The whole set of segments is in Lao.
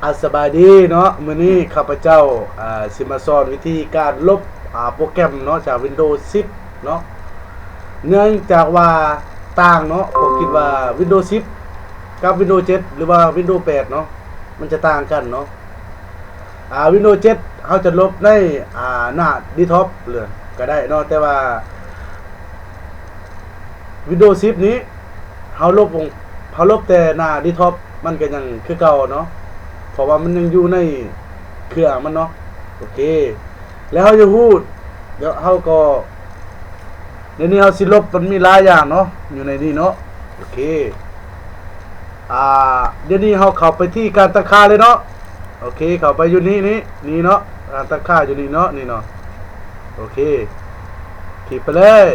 ອາ ສະບາຍດີເນາະ, ມື້ນີ້ຂ້າພະເຈົ້າ ອາ ຊິມາສອນວິທີການລົບ ອາ ໂປຣແກຣມເນາະ ຈາກວິນໂດສິບເນາະ. ເນື່ອງຈາກວ່າຕ່າງເນາະ, ເພາະຄິດວ່າວິນໂດສິບກັບວິນໂດເຈັດ ຫຼືວ່າວິນໂດແປດເນາະ ມັນຈະຕ່າງກັນເນາະ. ອາ ວິນໂດເຈັດ ເຮົາຈະລົບໃນ ອາ ໜ້າເດັສທັອບເລີຍກໍໄດ້ເນາະ, ແຕ່ວ່າ ວິນໂດສິບນີ້ ເຮົາລົບ ເຮົາລົບແຕ່ໜ້າເດັສທັອບ ມັນກໍຍັງຄືເກົ່າເນາະ, ເພາະວ່າມັນຍັງຢູ່ໃນເຄື່ອງມັນເນາະ. ໂອເຄ ແລ້ວເຮົາຢາກຮູ້ ດຽວເຮົາກໍ ດຽວນີ້ເຮົາຊິລົບ ມັນມີຫຼາຍຢ່າງເນາະ ຢູ່ໃນນີ້ເນາະ. ໂອເຄ ອາ ດຽວນີ້ເຮົາເຂົ້າໄປທີ່ການຕັ້ງຄ່າເລີຍເນາະ. ໂອເຄ ເຂົ້າໄປຢູ່ນີ້ ນີ້ ນີ້ເນາະ, ການຕັ້ງຄ່າຢູ່ນີ້ເນາະ ນີ້ເນາະ. ໂອເຄ ຄລິກໄປເລີຍ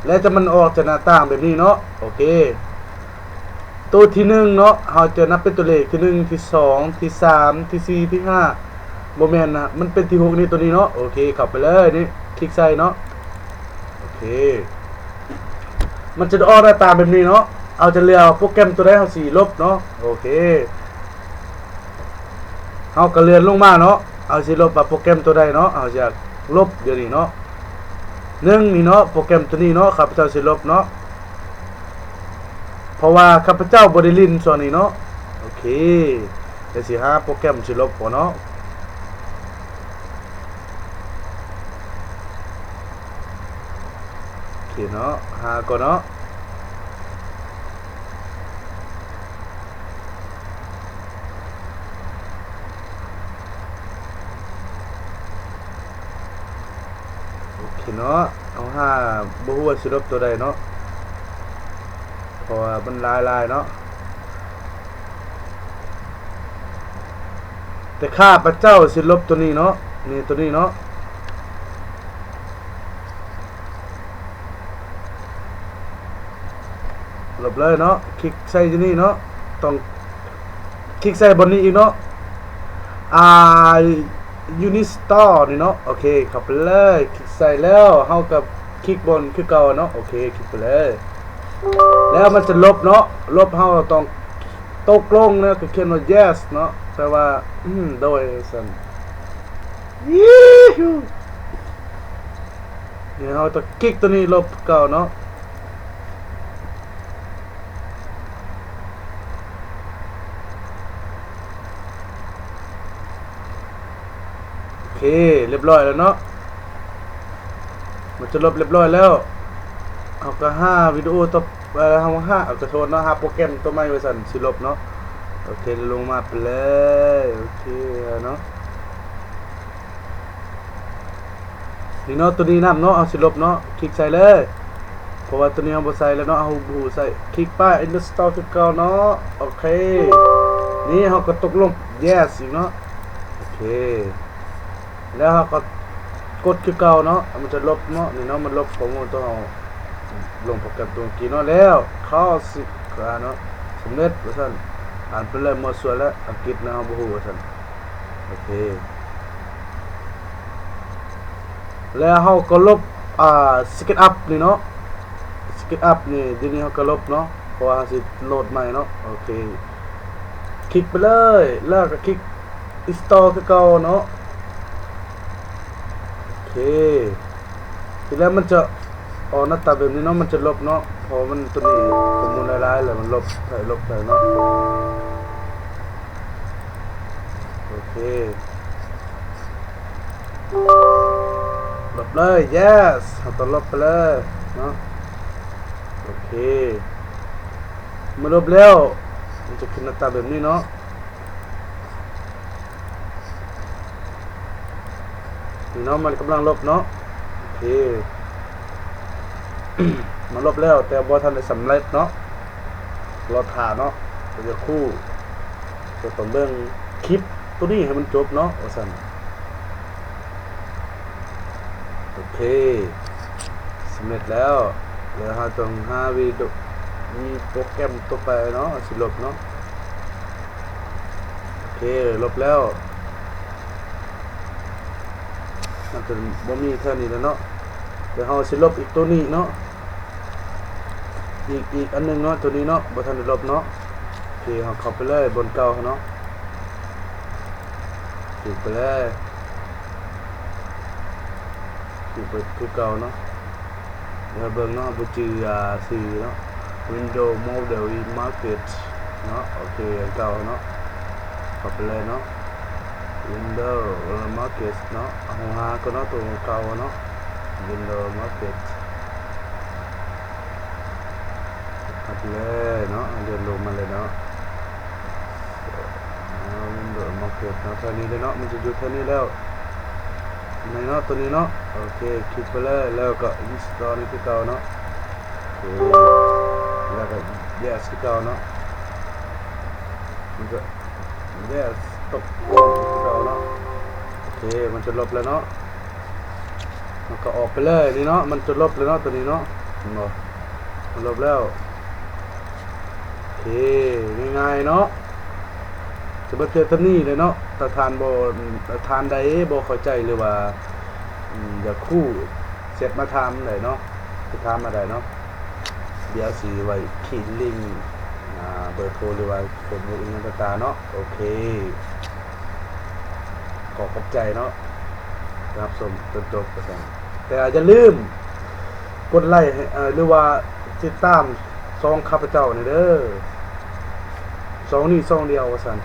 ແລ້ວຈະມັນອອກຈາກໜ້າຕ່າງແບບນີ້ເນາະ. ໂອເຄ ໂຕທີໜຶ່ງເນາະ ເຮົາຈະນັບເປັນຕົວເລກ ທີໜຶ່ງ ທີສອງ ທີສາມ ທີສີ່ ທີຫ້າ ບໍ່ແມ່ນນະ ມັນເປັນທີຫົກນີ້ ໂຕນີ້ເນາະ. ໂອເຄ ເຂົ້າໄປເລີຍ ນີ້ ຄລິກໃສ່ເນາະ. ໂອເຄ ມັນຈະອອກໜ້າຕາແບບນີ້ເນາະ, ເຮົາຈະເລືອກໂປຣແກຣມຕົວໃດເຮົາຊິລົບເນາະ. ໂອເຄ ເຮົາກໍເລື່ອນລົງມາເນາະ, ເຮົາຊິລົບວ່າໂປຣແກຣມຕົວໃດເນາະ ເຮົາຢາກລົບດຽວນີ້ເນາະ. ໜຶ່ງນີ້ເນາະ ໂປຣແກຣມຕົວນີ້ເນາະ ຂ້າພະເຈົ້າຊິລົບເນາະ ເພາະວ່າຂ້າພະເຈົ້າບໍ່ໄດ້ຫຼິ້ນຊ່ວງນີ້ເນາະ. ໂອເຄ ດຽວຊິຫາໂປຣແກຣມຊິລົບກ່ອນເນາະ. ໂອເຄເນາະ ຫາກ່ອນເນາະ. ໂອເຄເນາະ ເຮົາຫາບໍ່ຮູ້ວ່າຊິລົບຕົວໃດເນາະ ເພາະວ່າມັນຫຼາຍໆເນາະ. ແຕ່ຂ້າພະເຈົ້າຊິລົບຕົວນີ້ເນາະ ນີ້ ຕົວນີ້ເນາະ. ລົບເລີຍເນາະ, ຄລິກໃສ່ຢູ່ນີ້ເນາະ, ຕ້ອງຄລິກໃສ່ບ່ອນນີ້ອີກເນາະ ອາ Uninstall ນີ້ເນາະ. ໂອເຄ ເຂົ້າໄປເລີຍ, ຄລິກໃສ່ແລ້ວເຮົາກໍຄລິກບ່ອນຄືເກົ່າເນາະ. ໂອເຄ ຄລິກໄປເລີຍ ແລ້ວມັນຈະລົບເນາະ, ລົບເຮົາຕ້ອງຕົກລົງເນາະ ກໍຂຽນວ່າ Yes ເນາະ ແປວ່າ ອືມ ໂດຍ ວ່າຊັ້ນ. ຢີຫູ ນີ້ເຮົາຕ້ອງຄລິກຕົວນີ້ລົບເກົ່າເນາະ. ໂອເຄ ລຽບຮ້ອຍແລ້ວເນາະ, ມັນຈະລົບລຽບຮ້ອຍແລ້ວ. ເຮົາກໍຫາວິດີໂອຕໍ່ ເອີ ເຮົາຫາ ເອົາ ຂໍໂທດເນາະ, ຫາໂປຣແກຣມຕົວໃໝ່ວ່າຊັ້ນ ຊິລົບເນາະ. ໂອເຄ ລົງມາໄປເລີຍ. ໂອເຄເນາະ. ນີ້ເນາະ ຕົວນີ້ນຳເນາະ ເຮົາຊິລົບເນາະ, ຄລິກໃສ່ເລີຍ ເພາະວ່າຕົວນີ້ເຮົາບໍ່ໃສ່ແລ້ວເນາະ, ເຮົາບໍ່ໃສ່. ຄລິກໄປ Install ຄືເກົ່າເນາະ. ໂອເຄ ນີ້ເຮົາກໍຕົກລົງ Yes ອີກເນາະ. ໂອເຄ ແລ້ວເຮົາກໍກົດຄືເກົ່າເນາະ, ມັນຈະລົບເນາະ. ນີ້ເນາະ ມັນລົບຂໍ້ມູນຕົວເຮົາລົງໂປຣແກຣມຕົວກີ້ເນາະ. ແລ້ວ Classic ເນາະ ສຳເລັດວ່າຊັ້ນ. ອ່ານໄປເລີຍ ໝົດສ່ວນແລ້ວ ອັງກິດນະ ເຮົາບໍ່ຮູ້ວ່າຊັ້ນ. ໂອເຄ ແລ້ວເຮົາກໍລົບ ອ່າ SketchUp ນີ້ເນາະ, SketchUp ນີ້ ດຽວນີ້ເຮົາກໍລົບເນາະ ເພາະວ່າເຮົາຊິໂຫຼດໃໝ່ເນາະ. ໂອເຄ ຄລິກໄປເລີຍ ແລ້ວກໍຄລິກ Install ຄືເກົ່າເນາະ. ໂອເຄ ທີແລກມັນຈະອອກໜ້າຕາແບບນີ້ເນາະ, ມັນຈະລົບເນາະ ເພາະວ່າມັນ ຕົວນີ້ຂໍ້ມູນຫຼາຍໆ ແລ້ວມັນລົບໄປ ລົບໄປເນາະ. ໂອເຄ ລົບເລີຍ Yes ເຮົາຕ້ອງລົບໄປເລີຍເນາະ. ໂອເຄ ເມື່ອລົບແລ້ວ ມັນຈະຂຶ້ນໜ້າຕາແບບນີ້ເນາະ. ນີ້ເນາະ ມັນກຳລັງລົບເນາະ. ໂອເຄ ມັນລົບແລ້ວ ແຕ່ບໍ່ທັນໄດ້ສຳເລັດເນາະ, ລໍຖ້າເນາະ ເພື່ອຈະຄູ່ ເພື່ອຕ້ອງເບິ່ງຄລິບຕົວນີ້ໃຫ້ມັນຈົບເນາະ ວ່າຊັ້ນ. ໂອເຄ ສຳເລັດແລ້ວ. ແລ້ວເຮົາຕ້ອງຫາວິດີໂອ ມີໂປຣແກຣມຕໍ່ໄປເນາະ ຊິລົບເນາະ. ໂອເຄ ລົບແລ້ວ ມັນຈະບໍ່ມີແຖວນີ້ແລ້ວເນາະ. ແລ້ວເຮົາຊິລົບອີກຕົວນີ້ເນາະ, ອີກ ອີກອັນໜຶ່ງເນາະ, ຕົວນີ້ເນາະ ບໍ່ທັນໄດ້ລົບເນາະ. ໂອເຄ ເຮົາເຂົ້າໄປເລີຍບ່ອນເກົ່າເຮົາເນາະ. ຄລິກໄປເລີຍ ຄລິກໄປຄືເກົ່າເນາະ. ດຽວເບິ່ງເນາະ ບໍ່ຈື່ ອາ ຊື່ເນາະ Windows Model Market ເນາະ. ໂອເຄ ອັນເກົ່າເນາະ ເຂົ້າໄປເລີຍເນາະ Windows Market ເນາະ. ເຮົາຫາກ່ອນເນາະ ໂຕເກົ່າເນາະ Windows Market ເຂົ້າໄປເລີຍເນາະ ເລື່ອນລົງມາເລີຍເນາະ. ອ່າ Windows Market ເນາະ ເທົ່ານີ້ເດ້ເນາະ ມັນຈະຢູ່ເທົ່ານີ້ແລ້ວ ນີ້ເນາະ ໂຕນີ້ເນາະ. ໂອເຄ ຄລິກໄປເລີຍ ແລ້ວກໍ Install ນີ້ຄືເກົ່າເນາະ. ໂອເຄ ແລ້ວກໍ Yes ຄືເກົ່າເນາະ ມັນຈະ Yes ຕົກລົງຄືເກົ່າເນາະ. ໂອເຄ ມັນຈະລົບແລ້ວເນາະ ມັນກໍອອກໄປເລີຍນີ້ເນາະ ມັນຈະລົບແລ້ວເນາະ ໂຕນີ້ເນາະ ເຫັນບໍ່ ມັນລົບແລ້ວ. ໂອເຄ ງ່າຍໆເນາະ ຈະເບິດພຽງເທົ່ານີ້ເລີຍເນາະ. ຖ້າທ່ານບໍ່ ທ່ານໃດບໍ່ເຂົ້າໃຈ ຫຼືວ່າ ອືມ ຢາກຮູ້ ແຊັດມາຖາມໄດ້ເນາະ ໄປຖາມມາໄດ້ເນາະ. ດຽວຊິໄວ້ຂຽນລິງ ອາ ເບີໂທ ຫຼືວ່າ Facebook ອີ່ຫຍັງຕ່າງໆເນາະ. ໂອເຄ ຂໍຂອບໃຈເນາະ ທີ່ຮັບຊົມຈົນຈົບວ່າຊັ້ນ ແຕ່ຢ່າລືມກົດໄລ້ໃຫ້ ເອີ ຫຼືວ່າຕິດຕາມຊ່ອງຂ້າພະເຈົ້າແດ່ເດີ ຊ່ອງນີ້ຊ່ອງດຽວວ່າຊັ້ນ.